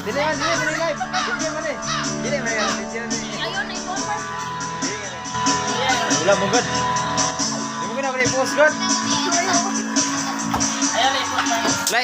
Dili man, dili, dili live. Dili man eh. Dili man eh. Dili man eh. Ayun, na ito. Wala mo god. Di mo gina ko i-post god. Ayaw na i-post na.